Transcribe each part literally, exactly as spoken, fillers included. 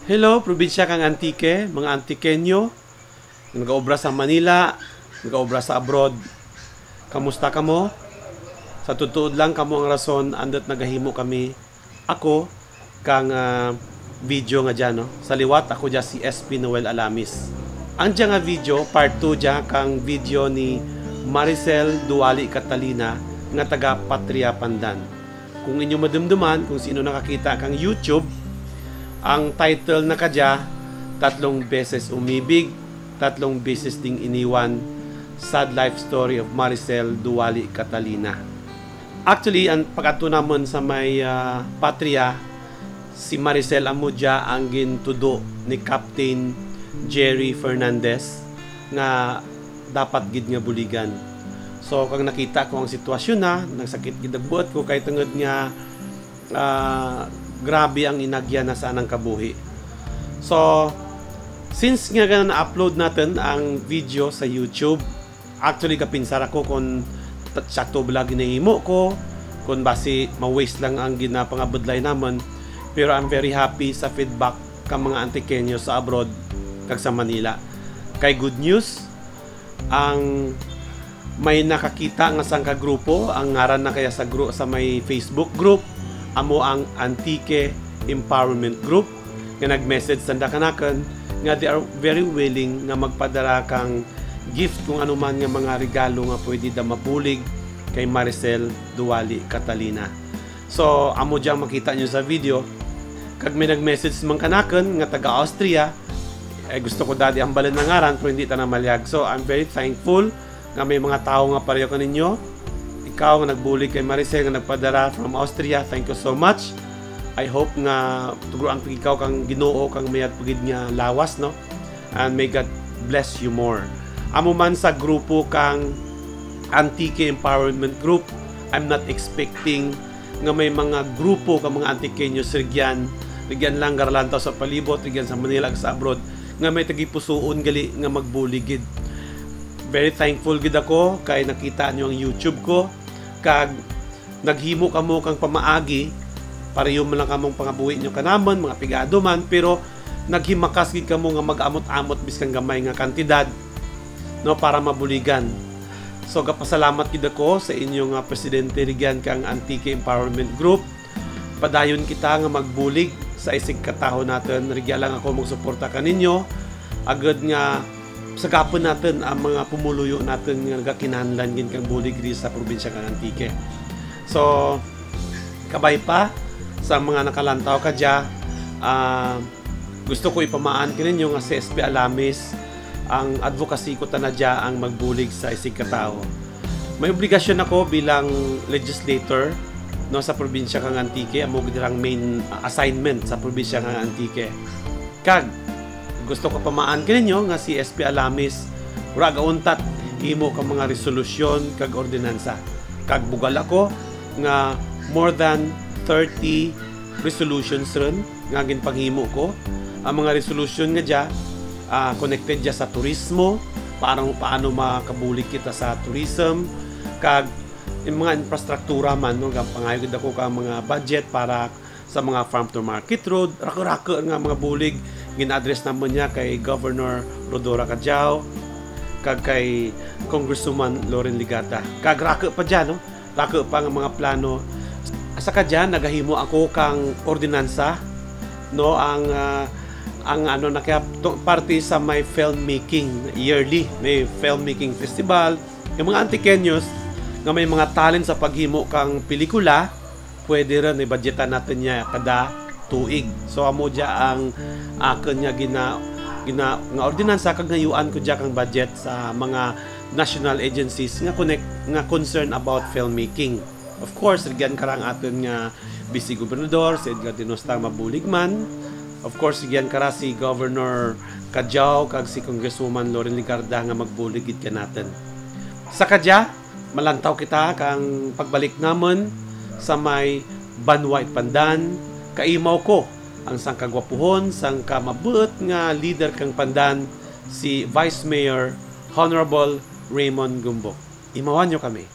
Hello, probinsya kang Antique, mga Antiqueño, nagaobra sa Manila, nagaobra sa abroad. Kamusta kamo? Sa tuod-tuod lang, kamo ang rason andut nagahimo kami, ako, kang, ah, video nga dya, no? Sa liwat, ako dya si S P Noel Alamis. Ang dya nga video, part two dya kang video ni Maricel Duwali Catalina nga taga Patria, Pandan. Kung inyo madumduman, kung sin-o nakakita kang YouTube, ang title na kadya, Tatlong Beses Umibig, Tatlong Beses Ding Iniwan, Sad Life Story of Maricel Duwali Catalina. Actually, ang pag-adto namun sa may, ah, Patria, si Maricel amo dya ang gintudo ni Captain Jerry Fernandez nga dapat gid nga buligan. So, kag nakita ko ang sitwasyon na, nagsakit gid ang buot ko kay tungod nga, ah, grabe ang inagyan na sa anang kabuhi. So, since nga na-upload natun ang video sa YouTube, actually, gapinsar ako kon ta-, sakto bala ginahimo ko, kon basi ma-waste lang ang ginapangabudlay namun. Pero I'm very happy sa feedback kang mga Antiqueño sa abroad kag sa Manila. Kay good news, ang may nakakita nga sangka grupo, ang ngaran na kadya sa gru-, sa may Facebook group, amo ang Antique Empowerment Group, nga nag-message sanda kanakun nga they are very willing nga magpadara kang gift, kung ano man nga mga regalo nga pwede da mabulig kay Maricel Duwali Catalina. So, amo dyang makita nyo sa video. Kag may nag-message man kanakun nga taga Austria. Eh, gusto ko da di hambalun ang ngaran, pero hindi tana malyag. So, I'm very thankful nga may mga tawo nga pareho kaninyo. Ikaw nga nagbulig kay Maricel nga nagpadara from Austria, thank you so much. I hope nga tugroan pa ikaw kang Ginoo kang mayad pa gid nga lawas, no? And may God bless you more. Amo man sa grupo kang Antique Empowerment Group, I'm not expecting nga may mga grupo kang mga Antiqueños rugyan, rugyan lang garalantaw sa palibot, rugyan sa Manila, sa abroad, nga may tagipusuon gali nga magbulig gid. Very thankful gid ako kay nakita nyo ang YouTube ko, kag naghimo kamo kang pamaagi, pareho man lang kamong pangabuhi nyo kanamun, mga pigado man, pero naghimakas gid kamo nga mag-amot-amot biskan gamay nga kantidad, no, para mabuligan. So, gapasalamat gid ako sa inyo nga presidente rugyan kang Antique Empowerment Group. Padayon kita nga magbulig sa isigkatawo natun. Rugya lang ako magsuporta kaninyo, agud nga sagapun natun ang mga pumuluyo natun nga nagakinahanglan gid kang bulig diri sa probinsya kang Antique. So, kabay pa sa mga nakalantaw kadya, ah, gusto ko ipamaan kaninyo nga si S P Alamis, ang advocacy ko tana dya ang magbulig sa isigkatawo. May obligasyon ako bilang legislator, no, sa probinsya kang Antique, amo gid ang main, ah, assignment sa probinsya kang Antique. Kag gusto ko pamaan kaninyo nga si S P Alamis, wara gauntat himo kang mga resolusyon kag ordinansa. Kag bugal ako nga more than thirty resolutions run nga ginpanghimo ko. Ang mga resolution nga dya, ah, connected dya sa turismo, paano, paano makabulig kita sa tourism, kag ang mga infrastruktura man, no, gin-, pangayo gid ako kang mga budget para sa mga farm to market road, raku-raku nga mga bulig, gin-address namun dya kay Governor Rhodora Cadiao, kag kay Congresswoman Loren Legarda. Kag raku pa dya, no? Raku pa nga mga plano. Sa kadya, nagahimo ako kang ordinansa, no, ang, ah, ang ano na kaya, to-, parte sa may filmmaking, yearly, may filmmaking festival. Ang mga Antiqueños nga may mga talent sa paghimo kang pelikula, pwede run, ibudgetan natun dya kada tuig. So, amo dya ang akun nga gina-, gina-, nga ordinansa kag ngayuan ko dya kang budget sa mga national agencies nga connect, nga concern about filmmaking. Of course, rugyan kara ang atun nga Vice Gobernador, si Edgar Denosta, mabulig man. Of course, rugyan kara si Governor Cadiao kag si Congresswoman Loren Legarda nga magbulig gid kanatun. Sa kadya, malantaw kita kang pagbalik namun sa may Banwa it Pandan, kaimaw ko ang sangka gwapuhon, sangka mabuut nga leader kang Pandan, si Vice Mayor Honorable Raymond Gumboc. Imawan nyo kami.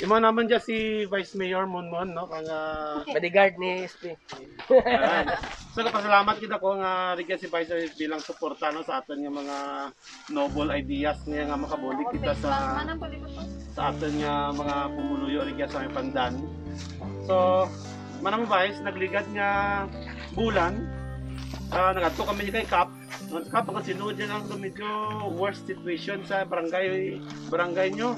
Amo namun dya si Vice Mayor Monmon, no? Kang, ah, bodyguard ni S P. Ayan. So, nagapasalamat gid ako nga rugya si Vice bilang suporta, no, sa atun nga mga noble ideas niya nga makabulig kita sa, sa atun nga mga pumuluyo rugya sa may Pandan. So, man-an mo, Vice, nagligad nga bulan, ah, nagadto kami kay Kap. Kap, ang sinugad dyan ang medyo worst situation sa barangay, barangay nyo.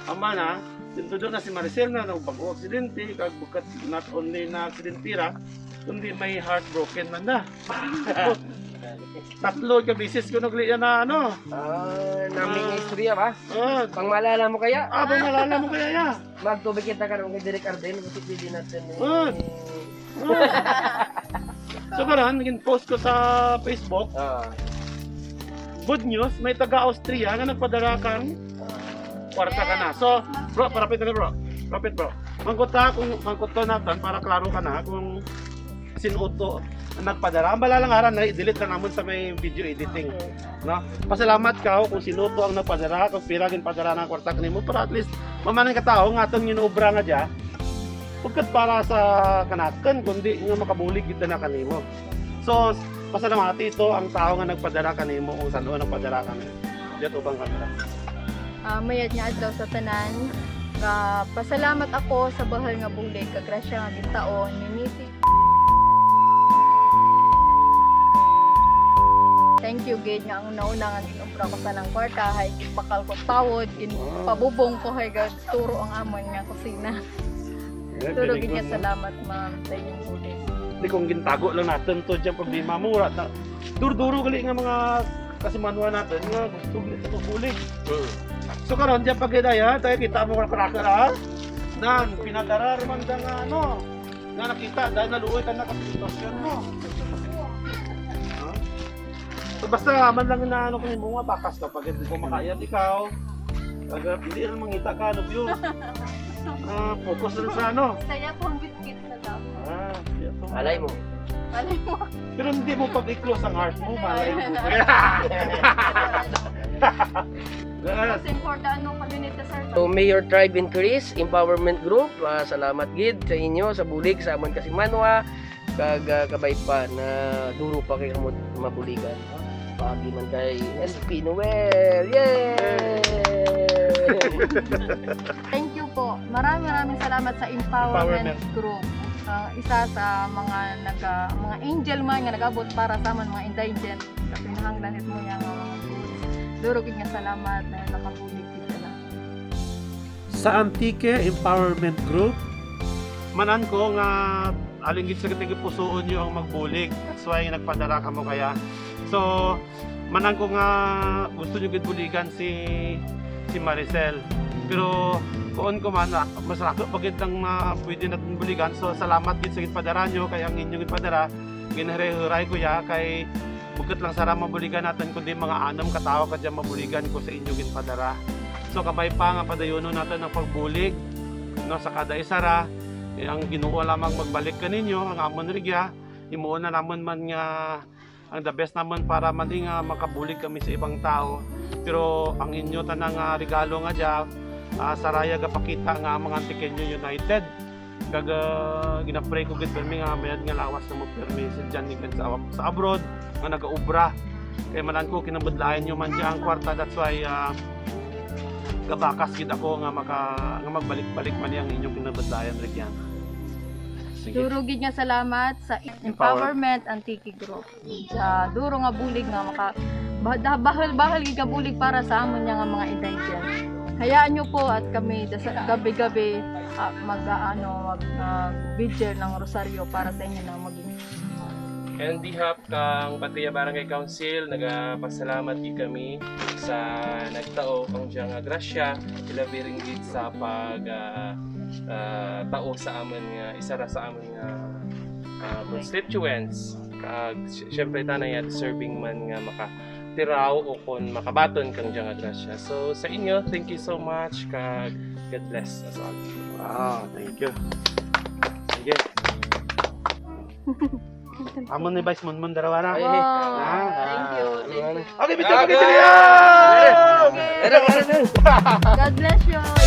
Amo na, introduk na si Maricel na, no, bag-o aksidente, kag bukut not only na aksidente ra, kundi may heartbroken man na. Tatlo ka beses ko nagli yan na, ano. Ah, nami nga istorya ba? Ah. Pangmaalala mo kaya? Ah, pangmaalala mo kaya, ya? Magtubig kita karon kay Direk Arden, kasi pwede natin, eh. Ah. Ah. So, karon, gin-post ko sa Facebook. Ah. Good news, may taga Austria nga nagpadara kang kwarta kana. So, bro, parapit na, bro. Parapit, bro. Mangkot ta kung, mangkot ta natun para klaro kana kung sin-o to ang nagpadara. Ang bala lang ngaran, i-delete lang namun sa may video editing. No? Pasalamat kaw kung sin-o to ang nagpadara, kung pira ginpadara nga kwarta kanimo, para at least maman-an ka tawo nga atun gin-obra nga dya, bukut para sa kanakun, kundi nga makabulig gid tana kanimo. So, pasalamati to ang tawo nga nagpadara kanimo, kung san-o nagpadara kanimo. Dya tubang camera. Ah, mayad nga adlaw sa tanan. Nagapasalamat ako sa bahul nga bulig kag grasya nga gintao ni Misis. Thank you gid nga ang una-una nga gin-obra ko sa nang kwarta, hay bakal ko tawod, ginpabubong ko, hay gaturo ang amun nga kusina. Eh, duro gid nga salamat, ma'am, sa inyong bulig. Di kung gintago lang natun to dyan problema mo, wara ta. Duro-duro gali nga mga kasimanwa natun nga gusto gid sa bulig. Hmm. So karon dyan pag-idaya, tayo kita mo cracker, ha? Nan, pinadara ra man dyan nga ano, nga nakita, dahil naluoy ka na kasi sitwasyon mo. Ha? So, basta man lang na ano kung mo nga, bakas ka pag hindi ko makayat ikaw. Aga, hindi lang mangita ka, ano yun? Ah, focus lang sa ano. Saya po ang bitbit na daw. Ah, iya to. Malay mo. Malay mo. Pero hindi mo pag-i-close ang heart mo, malay mo. Yes. Kasi important, ano, pag-init ka, sir. So, may your tribe increase, empowerment group, ah, salamat gid sa inyo, sa bulig, sa amun kasimanwa, kag, ah, kabay pa na duro pa kay kamo mabuligan. Paagi man kay S P Noel. Yay! Thank you po. Maraming, maraming salamat sa empowerment group. Ah, isa sa mga naga-, mga angel man nga nag-abot para sa amun mga indigent. Sa kinahanglan hit mo nga mga goods. Duro gid nga salamat na nakabulig gid ka na. Sa Antique Empowerment Group, man-an ko nga halin gid sa tagipusuon nyo ang magbulig. That's why nagpadara kamo kaya. So, man-an ko nga gusto nyo gid buligan si, si Maricel. Pero, kuon ko man, ah, mas raku pa gid ang, ah, pwede natun buligan. So, salamat gid sa ginpadara nyo, kay ang inyo ginpadara, ginhuray-huray ko ya, kay bukut lang sara mabuligan natun, kundi mga anum ka tawo kadya mabuligan ko sa inyo ginpadara. So, kabay pa nga padayonon natun ang pagbulig, no, sa kada isara, eh, ang Ginoo lamang magbalik kaninyo, ang amun rugya, himuon na namun man nga ang the best namun para man nga makabulig kami sa ibang tawo. Pero ang inyo tana nga regalo nga dya, ah, sara ya gapakita nga ang mga Antiqueño united. Kag, ah, gina-pray ko gid pirmi nga mayad nga lawas namo pirmi si John Nigan sa, sa abroad nga nagaobra. Kay man-an ko kinabudlayan nyo man dya ang kwarta, that's why, ah, gabakas gid ako nga maka-, nga magbalik-balik man ang inyong kinabudlayan rugyan. Sige. Duro gid nga salamat sa Empower- Empowerment Antique Group. Sa duro nga bulig nga maka-, ba-, da-, bahul-bahul gid nga bulig para sa amun nga mga indigent. Hayaan nyo po at kami da-, sa gabi-gabi, ah, mag, ah, ano, mag, ah, vigil ng rosaryo para sa inyo na maging. In behalf kang Patria Barangay Council, nagapasalamat gid kami sa nagtao kang dyang, ah, grasya, ilabi run gid sa pag, ah, ah, tao sa amun nga, isara sa amun nga, ah, constituents. Kag, sy-, syempre, tana ya deserving man nga makatiraw o kon makabaton kang dyang grasya. So, sa inyo, thank you so much, kag God bless us all. Wow, thank you. Sige. Amo ni Vice Monmon Darawara. Ay, wow. Ah, thank you, ah, thank you. Okay, picture, okay, picture. Okay. God bless you.